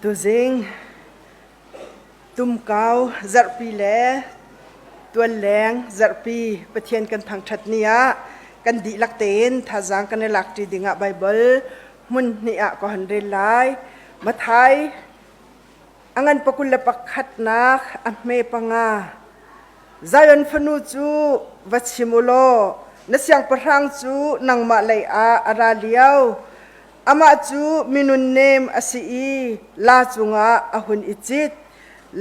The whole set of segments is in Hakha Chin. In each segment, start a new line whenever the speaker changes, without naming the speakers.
Tuzing tumkau zarhpi le tualleng zarhpi Pathian kan thangṭhat ni ah kan dihlak tein thazaang kan i lakṭi dingah Baibal hmun hnih ah ka hon rel lai. Mathai a ngan pakul le pakhatnak a hme panga. Zion fanu cu va chim u law na siangpahrang cu nangmah lei ah a ra lio. Amah cu minunnem a si i la cungah a hun i cit.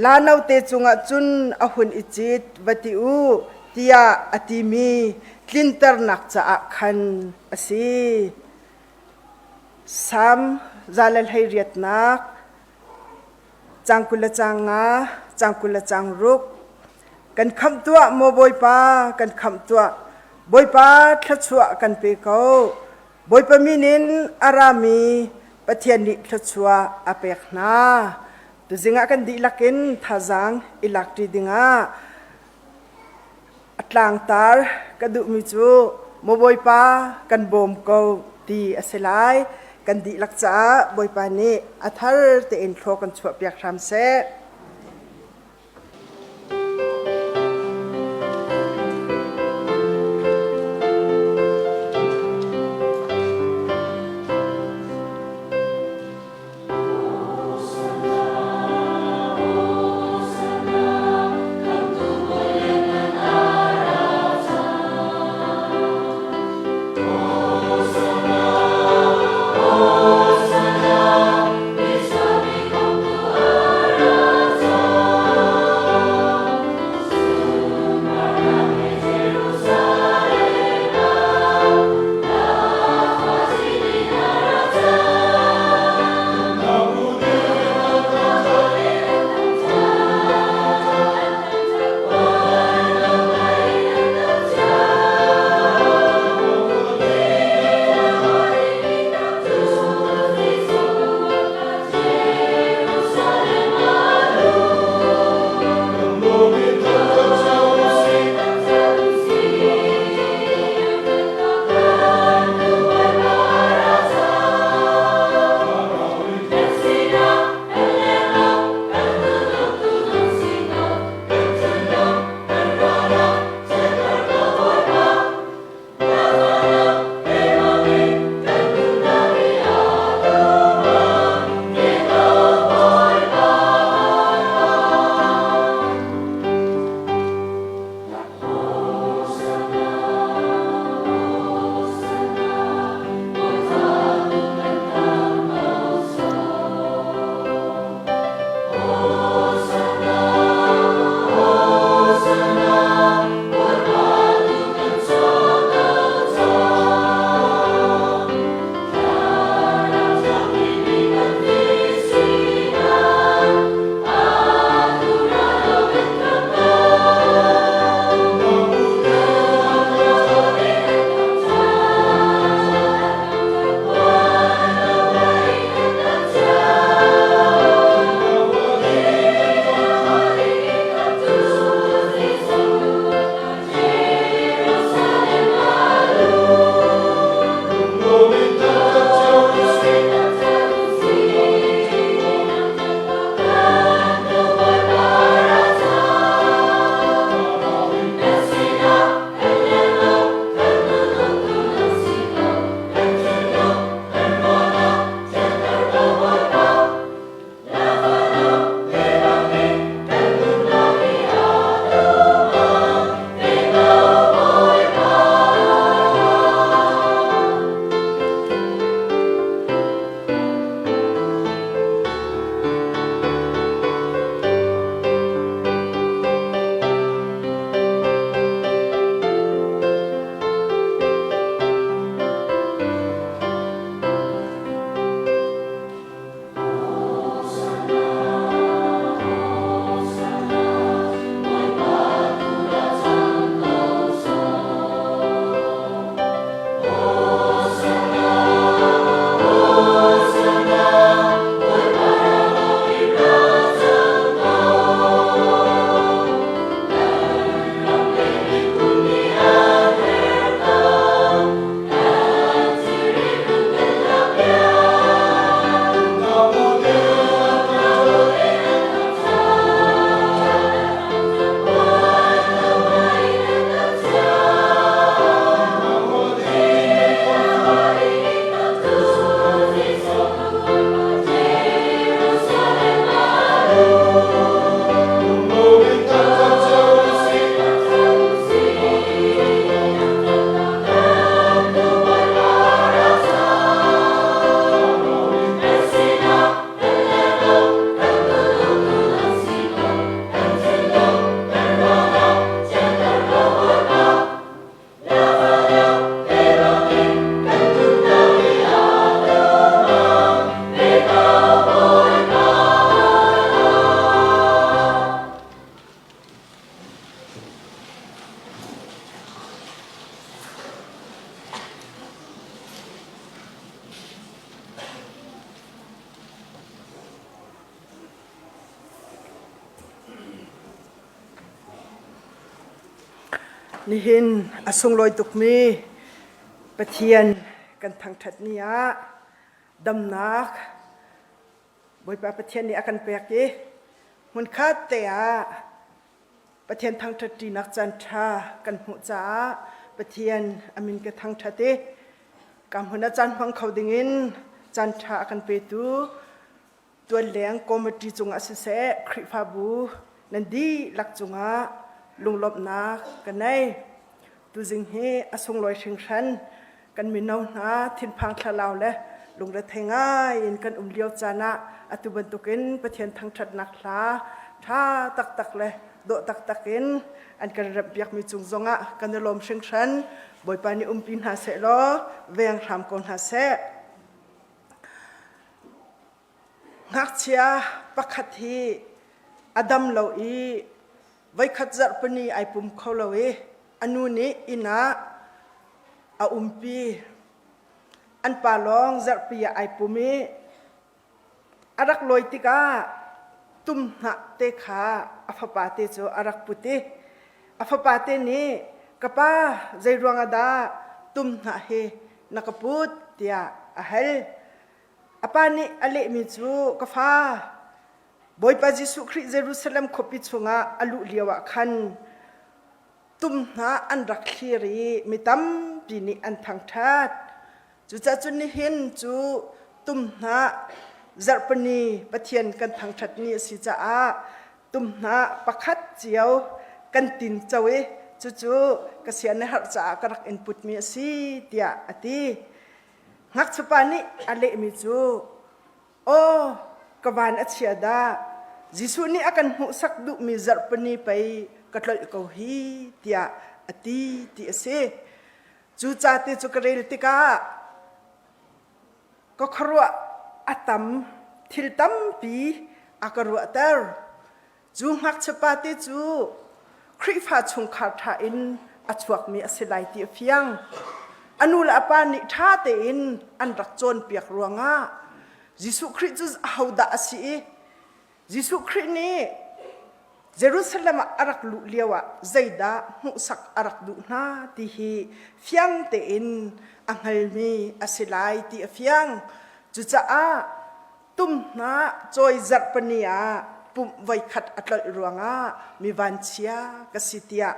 La note cungah cun a hun i cit, va ti u, tiah a timi tlinternak caah khan a si. Salm 118 caang 20 le caang nga, caang 20 le caang ruk. Kan khamh tuah, maw Bawipa, kan khamh tuah. Bawipa thluachuah kan pe ko. Bawipa min in a rami Pathian nih thluachuah a pek hna. Tuzing ah kan dihlak in thazaang i lakṭi dingah a tlangtar ka duhmi cu Maw Bawipa kan bawm ko ti a si lai. Kan dihlak caah Bawipa nih a thar tein thlua kan chuahpiak hram seh. Nihin a sunglawi tukmi Pathian kan thangṭhat ni ah damnak Bawipa Pathian nih a kan pek i hmunkhat te ah Pathian thangṭhat ṭinak caan ṭha kan hmuh caah Pathian a min ka thangṭhat i ka hmun ah caan hmang kho dingin caan ṭha a kan petu tualleng committee cungah siseh Khrihfabu nan dihlak cungah lunglawmhnak ka nei. Tuzing hi a sunglawi hringhran kan mino hna thinphang thlalau le lungrethei ngai in kan um lio caan ah atu bantukin Pathian thangṭhatnak hla ṭha taktak le dawh taktak in an kan remhpiakmi cung zongah kan i lawm hringhran. Bawipa nih umpi hna seh law veng hram ko hna seh. Ngakchia pakhat hi a dam lo i voikhat zarhpini ai pum kho lo i a nu nih inn ah a umpi. An pa lawng zarhpi ah ai pum i a rak lawi tikah tum hnah te kha a fapa te cu a rak put i a fapa te nih ka pa zei ruangah dah tum hnah hi na ka put tiah a hal. A pa nih a lehmi cu ka fa Bawipa Jesuh Khrih Jerusalem khuapi chungah a luh lioah khan tum hna an rak thlir i mi tampi nih an thangṭhat. Cucaah cun nihin cu tum hna zarhpini Pathian kan thangṭhat ni a si caah tum hna pakhat cio kan tin co i cucu ka sia na herh caah ka rak in putmi a si tiah a ti. Ngakchiapa nih a lehmi cu Aw, ka van a chia dah. Jesuh nih a kan hmuhsak duhmi zarhpini pei ka tlolh ko hi tiah a ti ti a si. Cu ca te cu ka rel tikah ka khuaruah a tam, thil tampi a ka ruahter. Cu ngakchiapa te cu Khrihfa chungkhar ṭha in a chuakmi a si lai ti a fiang. A nu le a pa nih ṭha tein an rak cawnpiak ruangah Jesuh Khrih cu ahodah a si i Jesuh Khrih nih Jerusalem ah a rak luh lioah zeidah hmuhsak a rak duh hna ti hi fiang tein a hngalmi a si lai ti a fiang. Cucaah Tum hna cawi zarhpini ah pumh voikhat a tlolh ruangah mi vanchia ka si tiah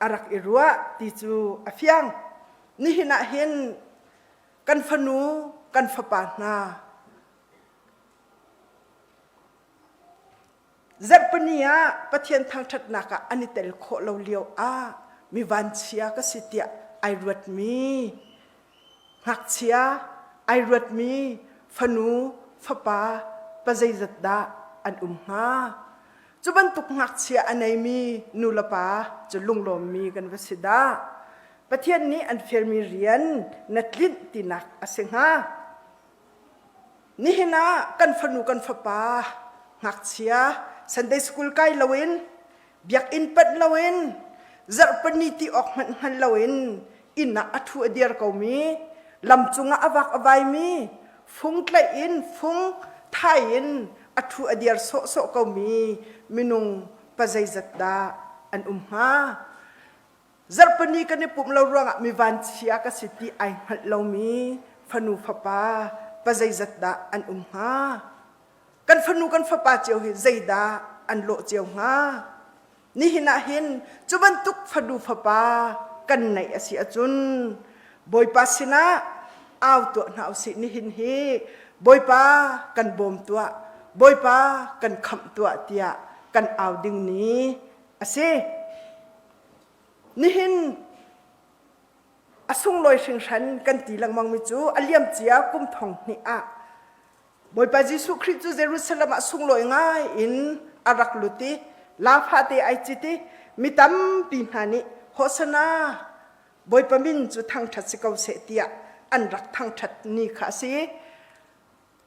a rak i ruah ti cu a fiang. Nihin ah hin kan fanu kan fapa hna zarhpini ah Pathian thangṭhatnak ah an i tel khawh lo lio ah mi vanchia ka si tiah ai ruatmi Ngakchia ai ruatmi fanu, fapa pazeizat dah an um hnga? Cu bantuk ngakchia a neimi nu le pa cu lunglawmmi kan va si dah. Pathian nih an fialmi rian na tlinh tinak a si hnga. Nihin ah kan fanu kan fapa ngakchia Sunday school kai loin biakinn panh loin zarhpini ti awk hmanh hngal loin inn ah a ṭhu a dir komi lam cungah a vak a vaimi fung tlaih in fung thai in a ṭhu a dir sawhsawh komi minung pa zeizat dah an um hnga Zarhpini kan i pumh lo ruangah mi vanchia ka si ti ai hngalh lomi fanu fapa pa zeizat dah an um hnga? Kan fanu kan fapa cio hi zeidah an lawh cio hnga? Nihin ah hin cu bantuk fanu fapa kan neih a si ahcun Bawipa sinah au tuah hna usih nihin hi Bawipa kan bawm tuah Bawipa kan khamh tuah tiah kan au ding ni a si. Nihin a sunglawi hringhran kan ti lengmangmi cu a liamcia kum thong hnih ah Bawipa Jesuh Khrih cu Jerusalem ah sunglawi ngai in a rak lut i lafate ai cit i mi tampi hna nih Hosana Bawipa min cu thangṭhat si ko seh tiah an rak thangṭhat ni kha a si.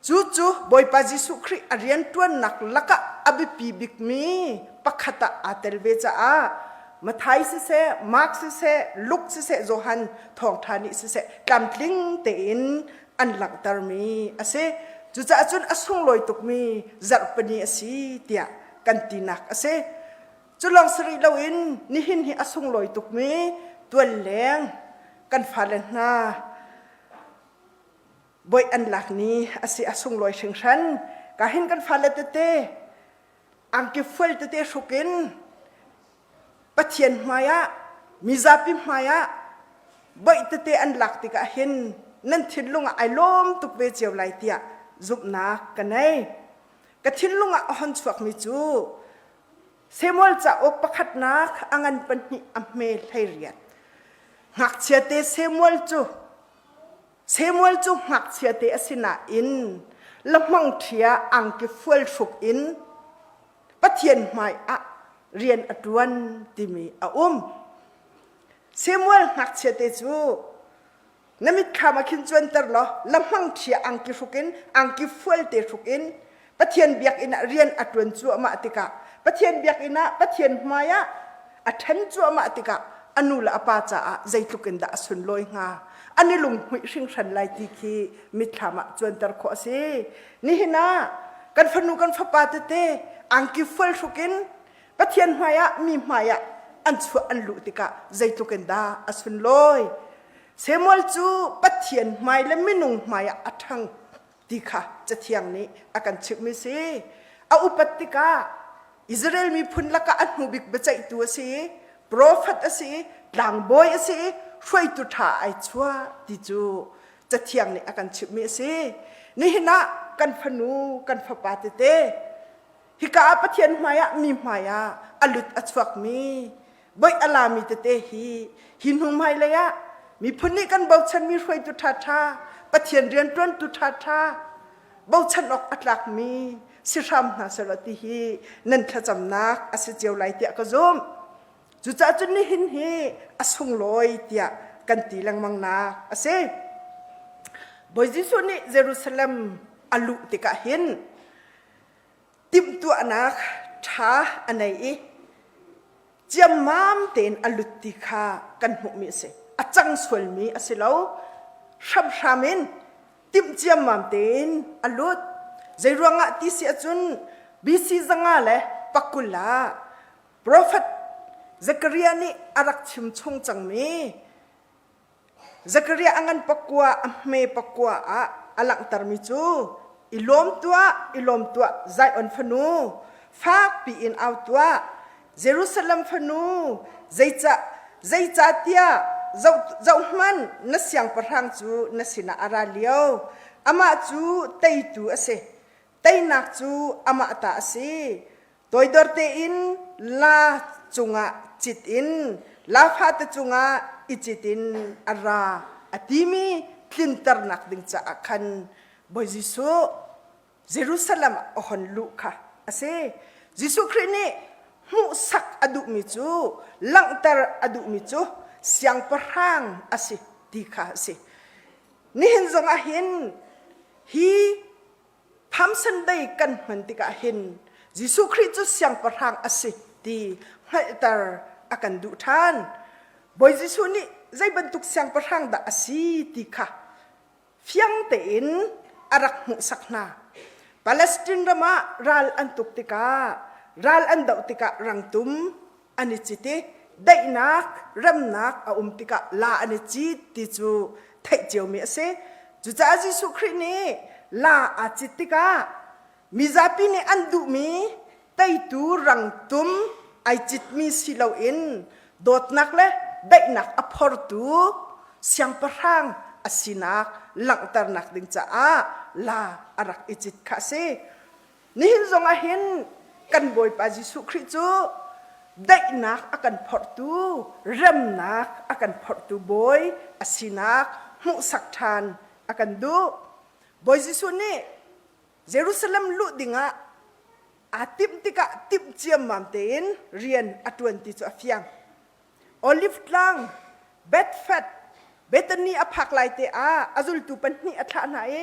Cucu Bawipa Jesuh Khrih a rianṭuannak lakah a biapi bikmi pakhat ah aa tel ve caah Matthai siseh, Mark siseh, Luke siseh, Johan thawngṭha nih siseh tlamtling tein an langhtermi a si. Cucaah cun a sunglawi tukmi zarhpini a si tiah kan tinak a si. Cu lawng si rih loin nihin hi a sunglawi tukmi tualleng kan fale hna boih an lak ni a si a sunglawi hringhran. Ka hin kan fale tete angki fual tete hruk in Pathian hmaiah mizapi hmaiah boih tete an lak tikah hin nan thinlung ah ai lawm tuk ve cio lai tiah zumhnak ka nei. Ka thinlung ah a hon chuakmi cu Samuel cauk pakhatnak a ngan pahnih a hme 18. Ngakchia te Samuel cu Samuel cu ngakchia te a si nain lahmang ṭhia angki fual hruk in Pathian hmai ah rian a ṭuan timi a um. Samuel ngakchia te cu na mitthlam ah khin cuanter law lahmang ṭhia angki hruk in angki fual te hruk in Pathian biakinn ah rian a ṭuan cuahmah tikah Pathian biakinn ah Pathian hmai ah a ṭhen cuahmah tikah a nu le a pa caah zeitluk in dah a sunlawi hnga an i lunghmuih hringhran lai ti khi mitthlam ah cuanter khawh a si. Nihin ah kan fanu kan fapa tete angki fual hruk in Pathian hmai ah mi hmai ah an chuah an luh tikah zeitluk in dah a sunlawi. Samuel cu Pathian hmai le minung hmai ah a ṭhang ti kha Cathiang nih a kan chimhmi si. A upat tikah Israel miphun lakah a hnu bik biaceihtu a si i profet a si i tlangbawi a si i hruaitu ṭha ai chuah ti cu Cathiang nih a kan chimhmi a si. Nihin ah kan fanu kan fapa tete hika ah Pathian hmaiah mi hmaiah a lut a chuakmi boih a lami tete hi hi hnu hmailei ah miphun nih kan bochanmi hruaitu ṭhaṭha Pathian rianṭuantu ṭhaṭha bochan awk a tlakmi si hram hna selaw ti hi nan thlacamnak a si cio lai tiah ka zumh. Cucaah cun nihin hi a sunglawi tiah kan ti lengmang nak a si. Bawi Jesuh nih Jerusalem a luh tikah hin timhtuahnak ṭha a nei i ciammam tein a lut ti kha kan hmuhmi a si. A cang sualmi a si lo. Hramhram in timh ciammam tein a lut. Zeiruangah ti si ahcun BC 120 ah Profet Zechariah nih a rak chim chung cangmi Zechariah a ngan pakua a hme pakua ah a langhtermi cu i lawm tuah i lawm tuah Zion fanu fak piin au tuah Jerusalem fanu zeicah zeicahtiah zoh zohhmanh na siangpahrang cu na sinah a ra lio amah cu teitu a si teinak cu amah ta a si Toidor tein la cungah cit in la fate cungah i cit in a ra a timi tlinternak ding caah khan Bawi Jesuh Jerusalem ah a hon luh kha a si. Jesuh Khrih nih hmuhsak a duhmi cu langhter a duhmi cu siangpahrang a si ti kha a si. Nihin zong ah hin hi Palm Sunday kan hman tikah hin Jesuh Khrih cu siangpahrang a si ti hngalhter a kan duh ṭhan. Bawi Jesuh nih zei bantuk siangpahrang dah a si ti kha fiang tein a rak hmuhsak hna. Palestine ram ah ral an tuk tikah ral an doh tikah rangtum an i cit i daihnak remnak a um tikah la an i cit ti cu theih ciomi a si. Cucaah Jesuh Khrih nih la aa cit tikah mizapi nih an duhmi teitu rangtum ai citmi si loin dawtnak le daihnak a phortu siangpahrang a sinak langhternak ding caah la a rak i cit kha a si. Nihin zong ah hin kan Bawipa Jesuh Khrih cu daihnak a kan phorhtu, remnak a kan phorhtu Bawi a sinak hmuhsak ṭhan a kan duh. Bawi Jesuh nih Jerusalem luh dingah aa timh tikah timh ciammam tein rian a ṭuan ti cu a fiang. Olive tlang, Bethfat, Bethany a phak lai te ah a zultu pahnih a thlah hna i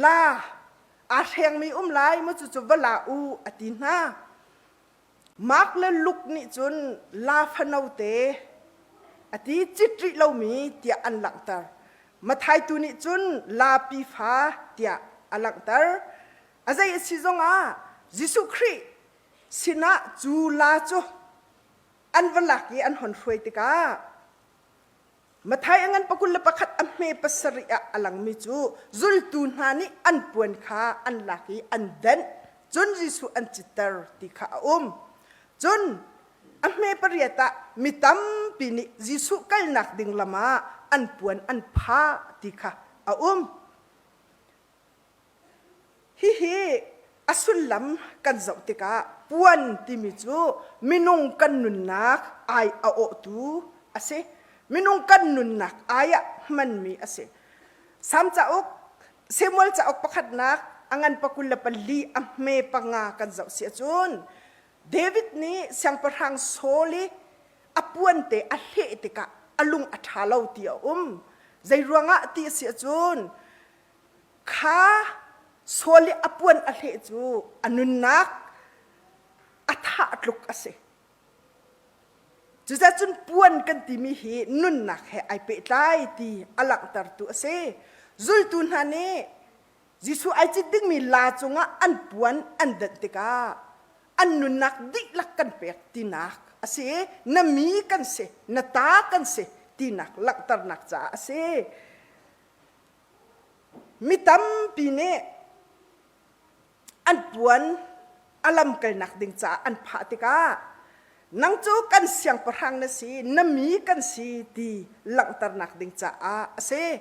la aa hrengmi um lai maw cucu va la u a ti hna. Mark le Luke nih cun la fanote a ti cit rih lomi tiah an langhter. Matthai tu nih cun la pifa tiah a langhter. A zei a si zongah Jesuh Khrih. sinah cu la cu an va lak i an hon hruai tikah Matthai a ngan pakul le pakhat a hme pasarih ah a langmi cu zultu hna nih an puan kha an lak i an denh, cun Jesuh an citter ti kha a um. Cun a hme pariat ah mi tampi nih Jesuh kalnak ding lam ah an puan an phah ti kha a um. Hihi a sullam kan zoh tikah puan timi cu minung kan nunnak ai a awhtu a si. Minung kan nunnak ai ah hmanmi a si. Salm cauk, Samuel cauk pakhatnak a ngan pakul le pali a hme panga kan zoh si ahcun David nih siangpahrang Saul i a puan te a hleh tikah a lung a ṭha lo ti a um. Zei ruangah ti a si ahcun Kha Saul i a puan a hleh cu a nunnak a thah tluk a si. Cucaah cun puan kan timi hi nunnak he ai pehtlai ti a langhtertu a si. Zultu hna nih Jesuh ai cit dingmi la cungah an puan an danh tikah an nunnak dihlak kan pek tinak a si. Na mi kan si, na ta kan si tinak langhternak caah a si. Mi tampi nih an puan a lamkalnak ding caah an phah tikah nang cu kan siangpahrang na si, na mi kan si ti langhternak ding caah a si.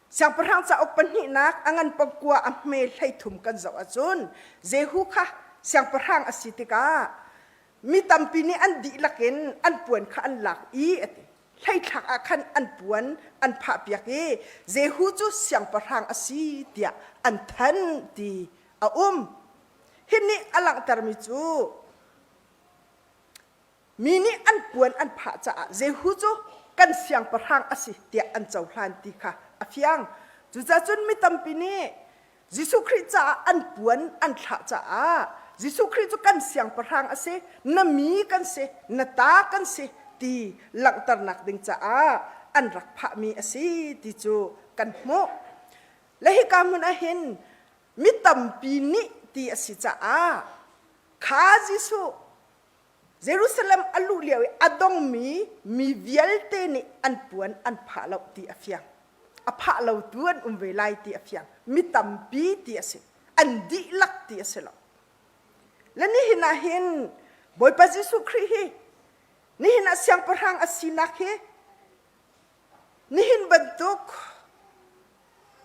Siangpahrang cauk pahnihnak a ngan pangkua a hme 13 kan zoh ahcun Jehu kha siangpahrang a si tikah mi tampi nih an dihlak in an puan kha an lak i a ti. Hleithlak ah khan an puan an phahpiak i Jehu cu siangpahrang a si tiah an thanh ti a um. Hi nih a langhtermi cu mi nih an puan an phah caah Jehu cu kan siangpahrang a si tiah an cohlan ti kha a fiang. Cucaah cun mi tampi nih Jesuh Khrih caah an puan an thlah caah Jesuh Khrih cu kan siangpahrang a si, na mi kan si, na ta kan si ti langhternak ding caah an rak phahmi a si ti cu kan hmuh. Le hika hmun ah hin mi tampi nih ti a si caah kha Jesuh Jerusalem a luh lio i a dongmi mi vialte nih an puan an phah lo ti a fiang. A phah lotu an um ve lai ti a fiang. Mi tampi ti a si. An dihlak ti a si lo. Le nihin ah hin Bawipa Jesuh Khrih hi nihin ah siangpahrang a sinak hi Nihin bantuk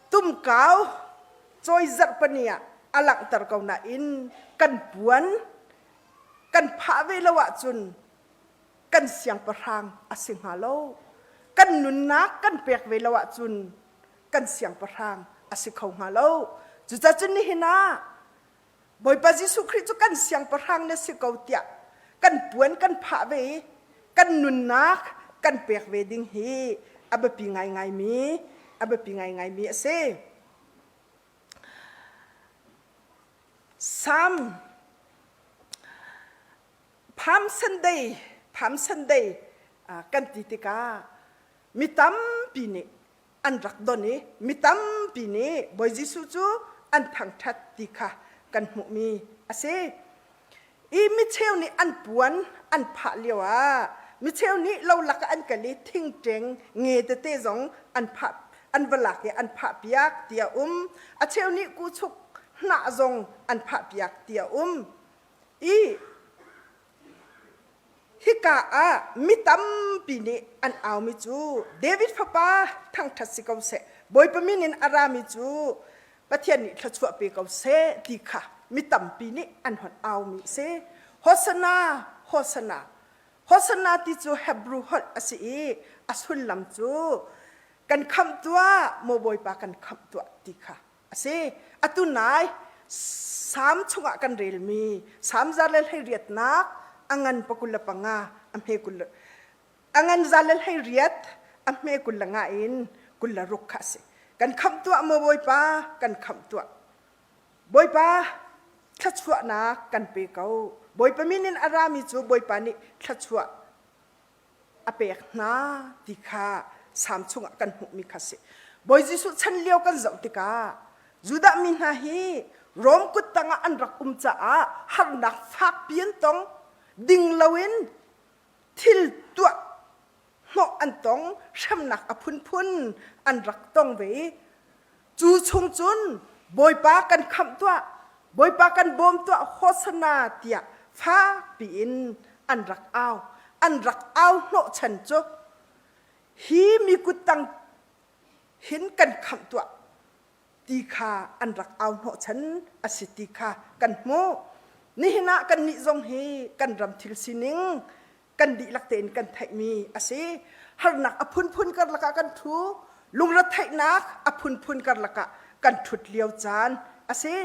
tumkau cawi zarhpani ah a langhter ko nain kan puan kan phah ve lo ahcun kan siangpahrang a si hnga lo. Kan nunnak kan pek ve lo ahcun kan siangpahrang a si kho hnga lo. Cucacun nihin ah Bawipa Jesuh Khrih cu kan siangpahrang na si ko tiah kan puan kan phah ve i kan nunnak kan pek ve ding hi a biapi ngaingaimi a biapi ngaingaimi a si. Salm Palm Sunday Palm Sunday kan ti tikah mi tampi nih an rak don i mi tampi nih Bawi Jesuh cu an thangṭhat ti kha kan hmuhmi a si. I micheu nih an puan an phah lioah micheu nih lo lakah an kal i thingṭeng nge tete zong an phah an va lak i an phahpiak ti a um. A cheu nih kuchuk hnah zong an phahpiak ti a um. I Hika ah mi tampi nih an aumi cu David fapa thangṭhat si ko seh, Bawipa min in a rami cu Pathian nih thluachuah pe ko seh ti kha mi tampi nih an hon aumi a si. Hosanna, Hosanna. Hosanna ti cu Hebrew holh a si i a sullam cu kan khamh tuah, maw Bawipa kan khamh tuah ti kha a si. Atu nai Salm chungah kan relmi Salm za le hleiriatnak a ngan pakul le panga a hme kul a ngan za le hleiriat a hme kul le nga in kul le ruk kha a si. Kan khamh tuah maw Bawipa kan khamh tuah. Bawipa thluachuahnak kan pe ko. Bawipa min in a rami cu Bawipa nih thluachuah a pek hna ti kha Salm chungah kan hmuhmi kha si. Bawi Jesuh chan lio kan zoh tikah Judah mi hna hi Rom kuttang ah an rak um caah harnak fakpi an tong. Ding loin thil tuah hnawh an tong, hremnak a phunphun an rak tong ve i cu chung cun Bawipa kan khamh tuah, Bawipa kan bawm tuah, Hosanna tiah fakpi in an rak au. An rak au hnawhchan cu hi mi kuttang hin kan khamh tuah ti kha an rak au hnawhchan a si ti kha kan hmuh. Nihin ah kannih zong hi kan ram thil sining kan dihlak tein kan theihmi a si. Harnak a phunphun karlak ah kan ṭhu, lungretheihnak a phunphun karlak ah kan ṭhut lio caan a si.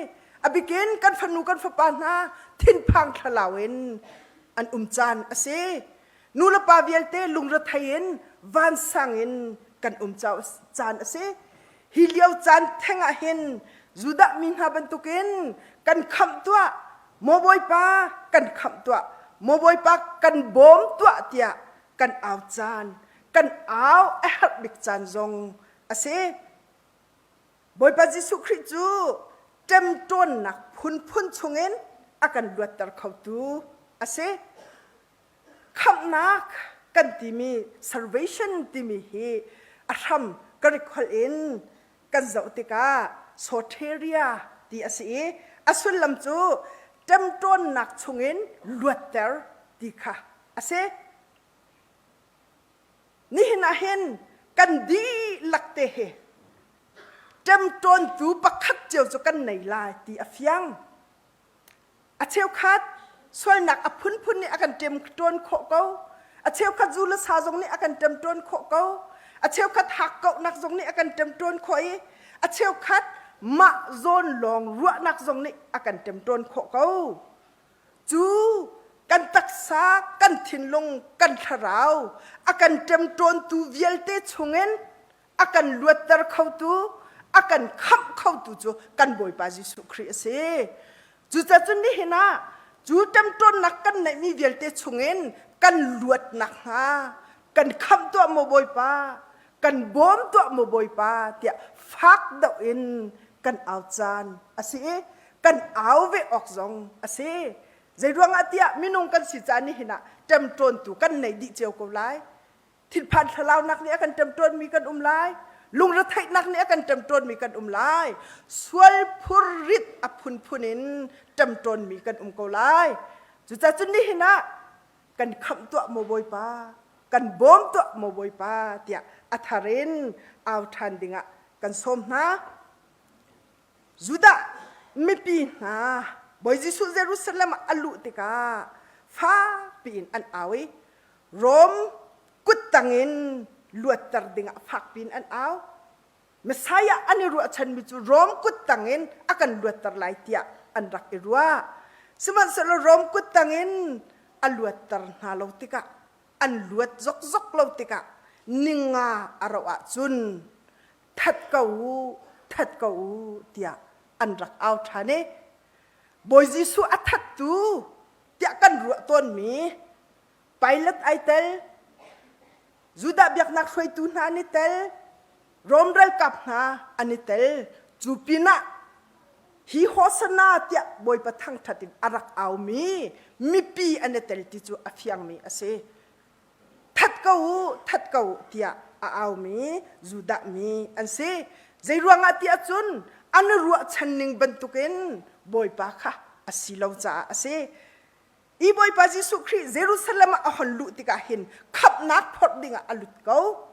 A bikin kan fanu kan fapa hna thinphang thlalau in an um caan a si. Nu le pa vialte lungrethei in vansang in kan um caan a si. Hi lio caan theng ah hin Judah mi hna bantukin kan khamh tuah, maw Bawipa kan khamh tuah, maw Bawipa kan bawm tuah tiah kan au caan, kan au a herh bik caan zong a si. Bawipa Jesuh Khrih cu ṭemṭawnnak phunphun chungin a kan luatter khotu a si. Khamhnak kan timi salvation timi hi a hram Greek holh in kan zoh tikah soteria ti a si i a sullam cu ṭemṭawnnak chungin luatter ti kha a si. Nihin ah hin kan dihlak te hi ṭemṭawntu pakhat cio cu kan nei lai ti a fiang. A cheukhat sualnak a phunphun nih a kan ṭemṭawn khawh ko. A cheukhat zu le sa zong nih a kan ṭemṭawn khawh ko. A cheukhat hakkauhnak zong nih a kan ṭemṭawn khawh i a cheukhat mah zawn lawng ruahnak zong nih a kan ṭemṭawn khawh ko. Cu kan taksa, kan thinlung, kan thlarau a kan ṭemṭawntu vialte chungin a kan luatter khotu, a kan khamh khotu cu kan Bawipa Jesuh Khrih a si. Cucacun nihin ah cu ṭemṭawnnak kan neihmi vialte chungin kan luat nakhnga kan khamh tuah maw Bawipa, kan bawm tuah maw Bawipa tiah fak deuh in kan au caan a si i kan au ve awk zong a si. Zeiruangah tiah minung kan si caan nihin ah ṭemṭawntu kan nei dih cio ko lai. Thinphan thlalaunak nih a kan ṭemṭawnmi kan um lai. Lungretheihnak nih a kan ṭemṭawnmi kan um lai. Sual phurrit a phunphun in ṭemṭawnmi kan um ko lai. Cucaah cun nihin ah kan khamh tuah maw Bawipa, kan bawm tuah maw Bawipa tiah a thar in au ṭhan dingah kan sawm hna. Judah mipi hna Bawi Jesuh Jerusalem ah a luh tikah fakpi in an au i Rom kuttang in luatter dingah fakpi in an au. Messiah an i ruahchanmi cu Rom kuttang in a kan luatter lai tiah an rak i ruah. Sihmanhsehlaw Rom kuttang in a luatter hna lo tikah an luat zokzok lo tikah ninga a rauh ahcun that ko u, that ko u tiah an rak au ṭhan i Bawi Jesuh a thattu tiah kan ruah tawnmi Pilate ai tel, Judah biaknak hruaitu hna an i tel, Rom ralkap hna an i tel. Cu pinah hi Hosanna tiah Bawipa thangṭhat in a rak aumi mipi an i tel ti cu a fiangmi a si. That ko u, that ko u tiah a aumi Judah mi an si. Zeiruangah tiah cun an ruahchan ning bantukin Bawipa kha a si lo caah a si. I Bawipa Jesuh Khrih Jerusalem ah a hon luh tikah hin khamhnak phorh dingah a lut ko.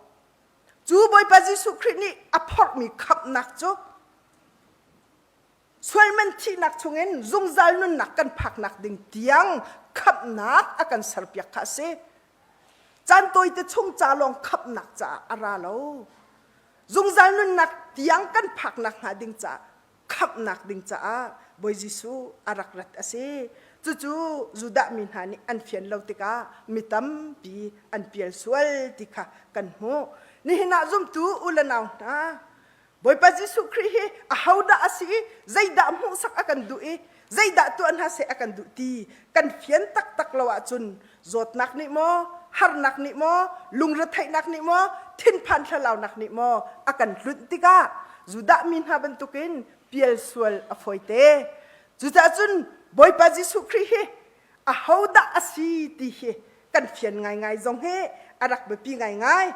Cu Bawipa Jesuh Khrih nih a phorhmi khamhnak cu sualman thihnak chungin zungzal nunnak kan phaknak ding tiang khamhnak a kan serpiak kha a si. Caan tawite chung ca lawng khamhnak caah a ra lo. Zungzal nunnak tiang kan phaknak hnga ding caah khamhnak ding caah Bawi Jesuh a rak rat a si. Cucu Judah mi hna nih an fian lo tikah mi tampi an pial sual ti kha kan hmuh. Nihin ah zumtu u le nau hna, Bawipa Jesuh Khrih hi ahodah a si i zeidah hmuhsak a kan duh i zeidah tuah hna seh a kan duh ti kan fian taktak lo ahcun zawtnak nih maw, harnak nih maw, lungretheihnak nih maw, thinphan thlalaunak nih maw a kan hlunh tikah. Judah mi hna bantukin pial sual a fawite. Cucaah cun Bawipa Jesuh Khrih hi ahodah a si ti hi kan fian ngaingai zong hi a rak biapi ngaingai.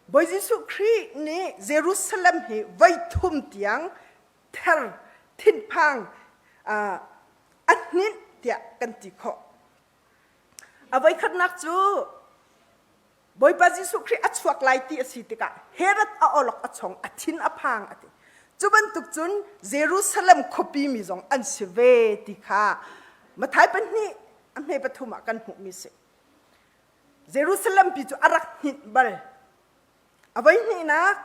Bawi Jesuh Khrih nih Jerusalem hi voi thum tiang ther thinphang a hninh tiah kan ti khawh. A voikhatnak cu Bawipa Jesuh Khrih a chuak lai ti a si tikah Herod a awlok a chong a thin a phang a ti. Cu bantuk cun Jerusalem khuapi mi zong an si ve ti kha Matthai pahnih a hme pathum ah kan hmuhmi si. Jerusalem pi cu a rak hninh bal. A voi hnihnak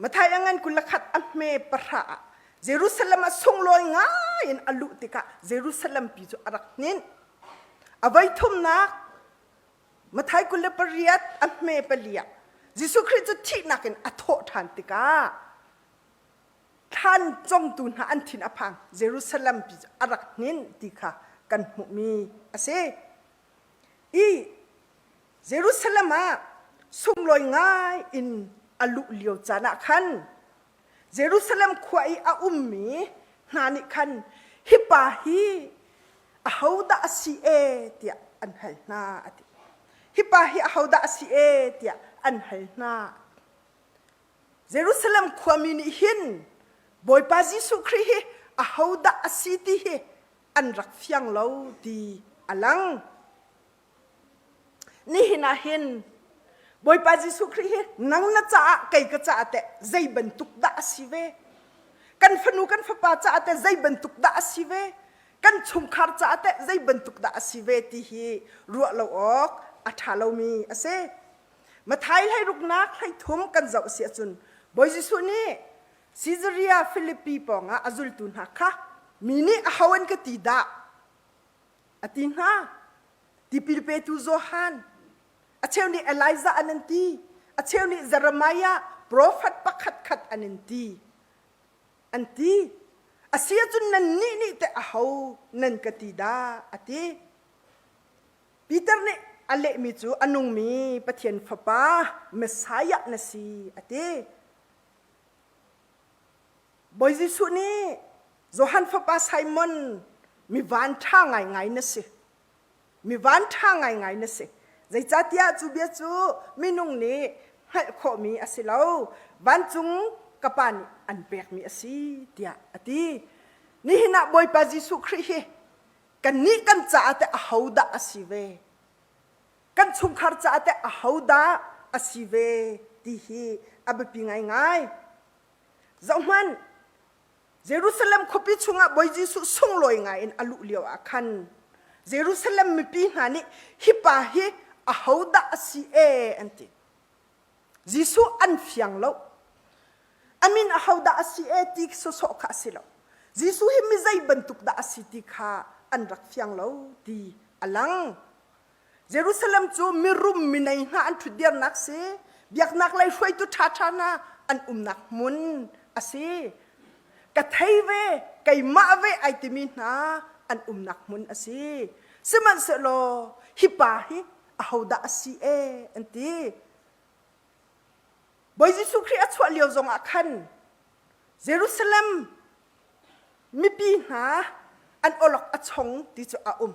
Matthai a ngan 21 a hme pahra ah Jerusalem ah sunglawi ngai in a luh tikah Jerusalem pi cu a rak hninh. A voi thumnak Matthai 28 a hme pali ah Jesuh Khrih cu thihnak in a thawh ṭhan tikah thlan congtu hna an thin a phang Jerusalem pi cu a rak hninh ti kha kan hmuhmi a si. I Jerusalem ah sunglawi ngai in a luh lio caan ah khan Jerusalem khua i a ummi hna nih khan hi pa hi ahodah a si e tiah an hal hna a ti. Hi pa hi ahodah a si e tiah an hal hna. Jerusalem khuami nih hin Bawipa Jesuh Khrih hi ahodah a si ti hi an rak fiang lo ti a lang. Nihin ah hin Bawipa Jesuh Khrih hi nang na caah kei ka caah teh zei bantuk dah a si ve? Kan fanu kan fapa caah teh zei bantuk dah a si ve? Kan chungkhar caah teh zei bantuk dah a si ve ti hi ruah lo awk a ṭha lomi a si. Mathai hleiruknak hleithum kan zoh si ahcun Bawi Jesuh nih Caesarea Philippi pawngah a zultu hna kha mi nih aho an ka ti dah a ti hna. Tipil petu Johan, a cheu nih Elijah an an ti, a cheu nih Jeremiah profet pakhat khat an in ti. An ti. A si ahcun nannih nih teh aho nan ka ti dah a ti. Peter nih a lehmi cu a nungmi Pathian Fapa Messiah na si a ti. Bawi Jesuh nih Johan fapa Simon mi van ṭha ngaingai na si. Mi van ṭha ngaingai na si. Zeicahtiah cu bia cu minung nih hngalh khawhmi a si lo. Vancung ka Pa nih an pekmi a si tiah a ti. Nihin ah Bawipa Jesuh Khrih hi kannih kan caah teh ahodah a si ve? Kan chungkhar caah teh ahodah a si ve ti hi a biapi ngaingai. Zohhmanh, Jerusalem khuapi chungah Bawi Jesuh sunglawi ngaiin a luh lio ah khan Jerusalem mipi hna nih hi pa hi ahodah a si e an ti. Jesuh an fiang lo. A min ahodah a si e ti sawsawh kha a si lo. Jesuh hi mi zei bantuk dah a si ti kha an rak fiang lo ti a lang. Jerusalem cu mirum minei hna an ṭhutdirnak si, biaknak lei hruaitu ṭhaṭha hna an umnak hmun a si. Ka thei ve, keimah ve ai timi hna an umnak hmun a si. Sihmanhsehlaw hi pa hi ahodah a si e an ti. Bawi Jesuh Khrih a chuah lio zongah khan Jerusalem mipi hna an awlok a chong ti cu a um.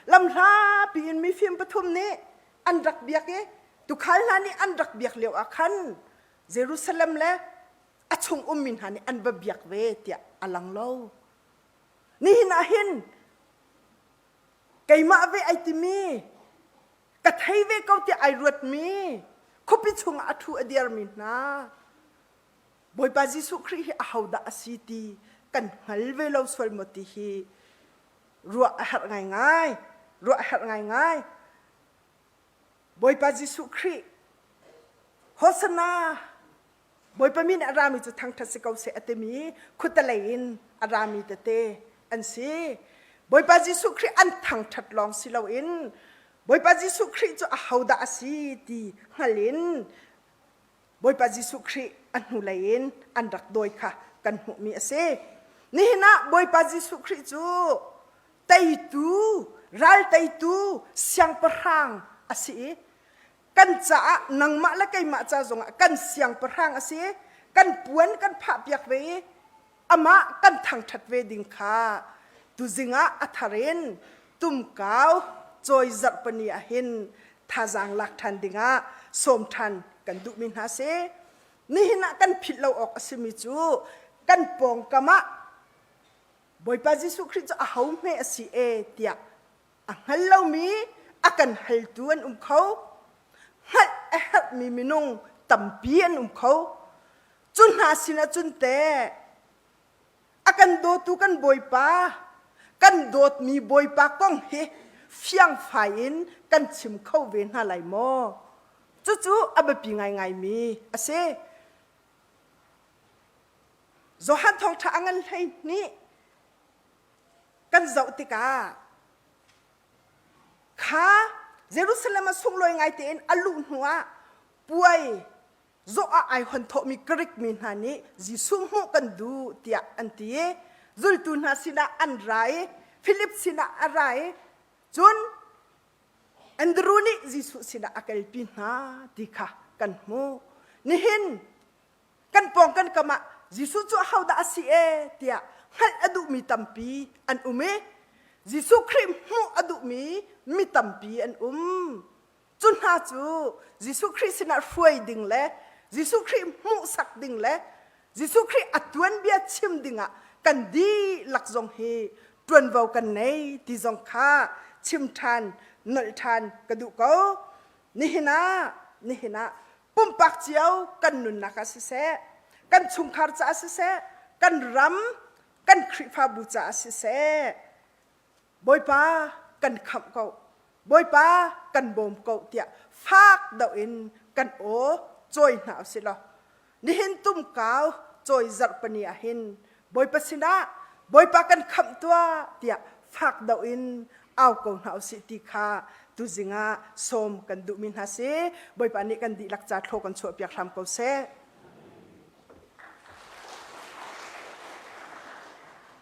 Lamhlapi in mifim pathum nih an rak biak i tukhal hna nih an rak biak lio ah khan Jerusalem le a chung ummi hna nih an va biak ve tiah a lang lo. Nihin ah hin keimah ve ai timi ka thei ve ko tiah ai ruatmi khuapi chungah a ṭhu a dirmi hna Bawipa Jesuh Khrih hi ahodah a si ti kan hngal ve lo sual maw ti hi ruah a herh ngaingai. Ruah a herh ngaingai. Bawipa Jesuh Khrih Hosanna Bawipa min a rami cu thangṭhat si ko seh a timi khutalei in a rami tete an si. Bawipa Jesuh Khrih an thangṭhat lawng si loin Bawipa Jesuh Khrih cu ahodah a si ti hngal in Bawipa Jesuh Khrih a hnulei in an rak dawi kha kan hmuhmi a si. Nihin ah Bawipa Jesuh Khrih cu teitu, ral teitu siangpahrang a si i. Kan caah nangmah le keimah ca zongah kan siangpahrang a si. Kan puan kan phah piak ve i amah kan thangṭhat ve ding kha tuzing ah a thar in tumkau cawi zarhpani ah hin thazaang lak ṭhan dingah sawm ṭhan kan duhmi hna si. Nihin ah kan philh lo awk a simi cu kan pawngkam ah Bawipa Jesuh Khrih cu aho hme a si e tiah a hngal lomi a kan haltu an um kho. Hngalh a herhmi minung tampi an um kho. Cu hna sinah cun teh a kan dawtu kan Bawipa, kan dawtmi Bawipa kong hi fiangfai in kan chim kho ve hna lai maw? Cucu a biapi ngaingaimi a si. Johan Thawngṭha a ngan 12 kan zoh tikah kha Jerusalem ah sunglawi ngai tein a luh hnuah puai zawh ah ai hon thawhmi Greek mi hna nih Jesuh hmuh kan duh tiah an ti i zultu hna sinah an ra i Philip sinah a ra i cun Andrew nih Jesuh sinah a kalpi hna ti kha kan hmuh. Nihin kan pawng kan kam ah Jesuh cu ahodah a si e tiah hngalh a duhmi tampi an um i Jesuh Khrih hmuh a duhmi mi tampi an um. Cu hna cu Jesuh Khrih sinah hruai ding le Jesuh Khrih hmuhsak ding le Jesuh Khrih a tuanbia chim dingah kan dihlak zong hi ṭuanvo kan nei ti zong kha chim ṭhan nolh ṭhan ka duh ko. Nihin ah nihin ah pumpak cio kan nunnak ah siseh, kan chungkhar caah siseh, kan ram, kan Khrihfabu caah siseh, Bawipa kan khamh ko, Bawipa kan bawm ko tiah fak deuh in kan aw cawi hna usih law nihin tumkau cawi zarhpani ah hin Bawipa sinah Bawipa kan khamh tuah tiah fak deuh in au ko hna usih ti kha tuzing ah sawm kan duhmi hna si. Bawipa nih kan dihlak ca thlaw kan chuahpiak hram ko seh.